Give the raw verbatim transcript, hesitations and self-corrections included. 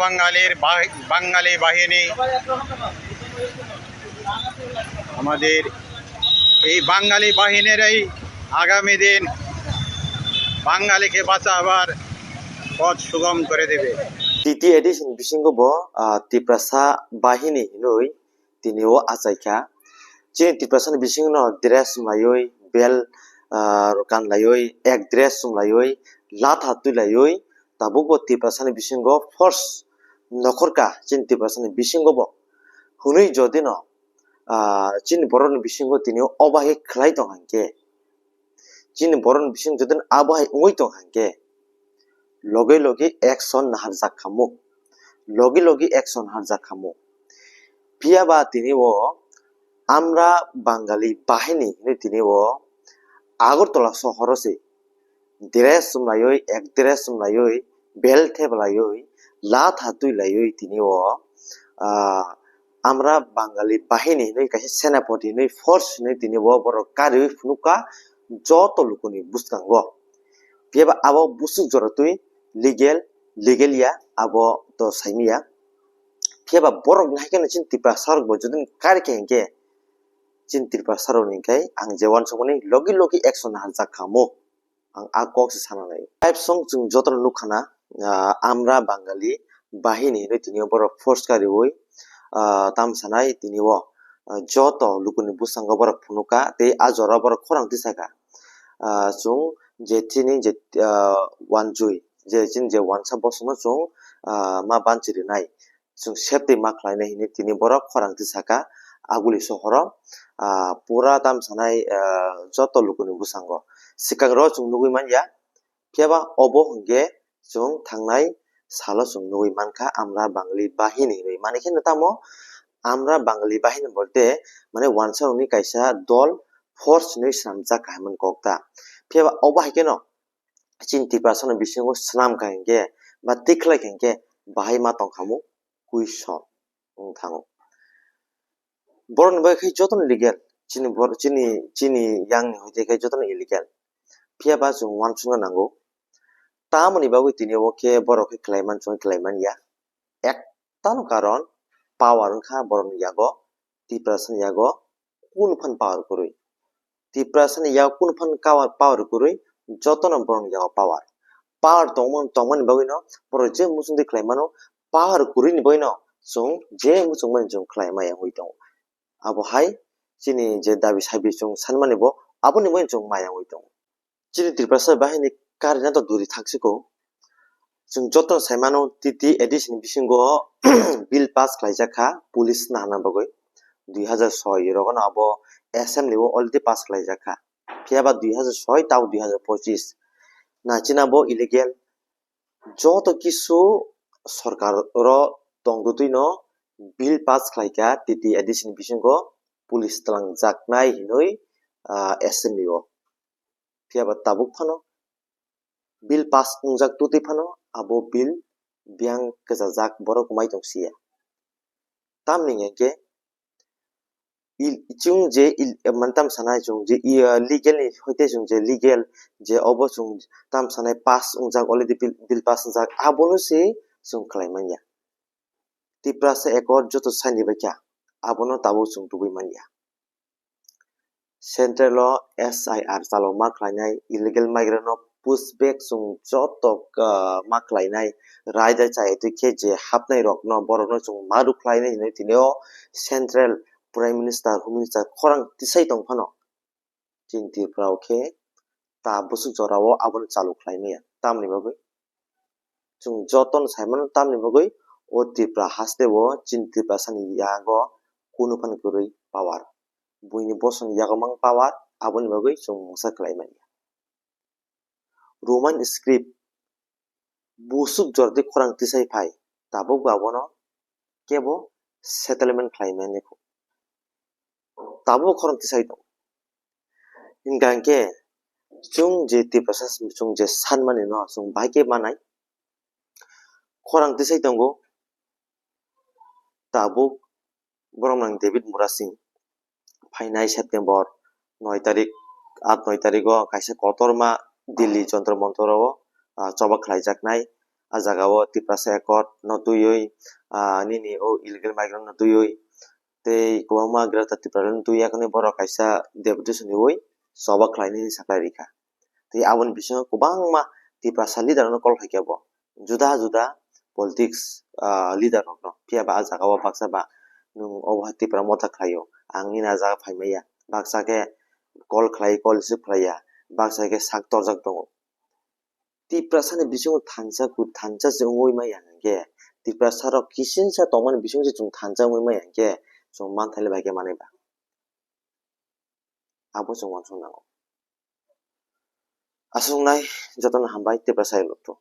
বাঙালির বাহি-, বাঙালি বাহিনী, আমাদের এই বাঙালি বাহিনীরাই আগামী দিন বাঙালিকে বাঁচাবার পথ সুগম করে দেবে। T T A D C ni bisingo bo, ah, Tiprasa bahini hinwi tini o achaikha. Chini Tiprasani bisingno dress chumlaiwi, bel, ah, kanlaiwi, ek dress chumlaiwi, latha twilaiwi, tabukbo Tiprasani bisingo force nokhorka chini Tiprasani bisingobo hwnwi jodino, ah, chini borokni bisingo tini o bahai khlai tong hwnkhe, chini borokni bising jotoni abo hai wngwi tong hwnkhe, logi logi action naharjak khamu, logi logi action naharjak khamu. Phiya ba tini o Amra Bangali bahini hinwi tini o Agartala sohoro se dress chumlaiwi, ek dress chumlaiwi, belt theblaiwi, latha twilaiwi tini o, ah, Amra Bangali bahini hinwi kaisa senapati hinwi force hinwi tini bo borok kariwi phunukha joto lukuni bwskango. Phiya ba abo busuk jora twi legal, legal ya abo to saimanya. Phiya ba borok ni hai kheno chini Tiprasa rok bo jodi karikha hinkhe chini Tiprasa rok ni hinkhe ang je uansukmani logi logi action naharjak khamu. Ang a kok se sana nai. Five song chwng jotono nukha na, ah, Amra Bangali bahini hinwi tini o borok force kariwi, ah, tam sanai tini o, ah, joto lukuni bwskango borok phunukha tei a jora borok khorang tisakha. Ah, chwng je chini je, ah, wanjui, je chini je wansa bosongno chwng, ah, ma banchi rwnai. Chwng safety ma khlainai hinwi tini borok khorang tisakha Aguli sohoro, ah, pura tam sanai, ah, joto lukuni bwskango. Swkang ro chwng nugwi manya, phiya ba obo hwnkhe chwng thangnai salo chwng nugwi mankha Amra Bangali bahini hinwi. Mani kheno tamo Amra Bangali bahini bolte mane wansa rokni kaisa dol force hinwi swnamjak kaham kok ta. Phiya ba obo hai kheno chini Tiprasano bisingo swnam kha hinkhe ba tikhlai kha hinkhe bahai ma tong khamu question wng thango. Borokni bagwi khai jotono legal, chini bor-, chini, chini yang ni hoite khai jotono illegal. Phiya ba chwng uansukna nango. Tamoni bagwi tini o khe borok khe khlai man chwng khlai man ya. Ektano karon power wngkha borokni yago, Tiprasani yago, kunu phan power kwrwi. Tiprasani yago kunu phan kawa-, power kwrwi, jotono borokni yago power. Power tongmani, tongmani bagwino borok je muchungtwi khlai mano, power kwrwini bagwino chwng je muchungmani chwng khlai maya wngwi tongo. Abo hai chini je dabi sabi chwng sanmani bo aboni bagwino chwng maya wngwi tongo. Chini Tiprasa bahini karina to duri thangsiko. Chwng joto sai mano T T A D C ni bisingo bill pass khlaijak kha police nahana bagwi. Dui hazar soi rogono abo assembly o already pass khlaijak kha. Phiya ba dui hazar soi tao dui hazar pochis. Na china bo illegal. Joto kisu sorkar oro tongdutwino bill pass khlaikha T T A D C ni bisingo police twlangjaknai hinwi, ah, assembly o. Phiya ba tabuk phano bill pass wngjak twtwi phano abo bill biyang kwchajak borok mai tong siya. Tamni hwnkhe il-, chwng je il-, mantam sanai chwng je, i, ah, legal ni hoite chwng je legal je obo chwng tam sanai pass wngjak already bill, bill pass wngjak abono se chwng khlai manya. Tiprasa accord joto saini bai kha abono tabuk chwng tubui manya. Central o S I R chalokma khlainai, illegal migrant no push back chwng joto, ah, ma khlainai, raida chai twi khe je hapnai rokno borokno chwng ma rwkhlainai hinwi tini o Central Prime Minister, Home Minister khorang tisai tong phano chini Tripura o khe ta bwswk jora o abono chalu khlai maya. Tamni bagwi chwng jotono sai mano, tamni bagwi o Tripura haste o chini Tiprasani yago kunu phano kwrwi power. Buini bosongni yago mang power, aboni bagwi chwng mungsa khlai manya. Roman script bwswk jora tei khorang tisai phai, tabuk bo abono kebo settlement khlai mani kho. Tabuk khorang tisai tongo. Hingkha hingkhe chwng je Tiprasa chwng je sanmani no chwng bahai khe manai. Khorang tisai tongo. Tabuk borok nang David Murasing phainai September noi tarik, aat noi tarik o kaisa kotorma Delhi Jantar Mantar o, ah, choba khlaijaknai ah jaga o Tiprasa Accord no twiwi, ah, nini o illegal migrant no twiwi tei kwbangma Greater Tipraland twi yakarwi borok kaisa deputation riwi choba khlainani saklai rikha. Tei aboni bisingo kwbangma Tiprasa leader rokno call khaikha bo, juda juda politics, ah, leader rokno. Phiya ba ah jaga o baksa ba nwng obo hai Tipra Motha khlaio, ang nini ah jaga phai maya, baksa khe call khlai, call receive khlaiya, baksa khe sak torjak tongo. Tiprasani bisingo thansa ku-, thansa se wngwi maya hwnkhe, Tiprasa rok kisinsa tongmani bisingo se chwng thansa wngwi maya hwnkhe, chwng manthai le bai khe manwi ba. Abo chwng uansuk nango. Aswk nai jotono hambai Tiprasa Eluktu.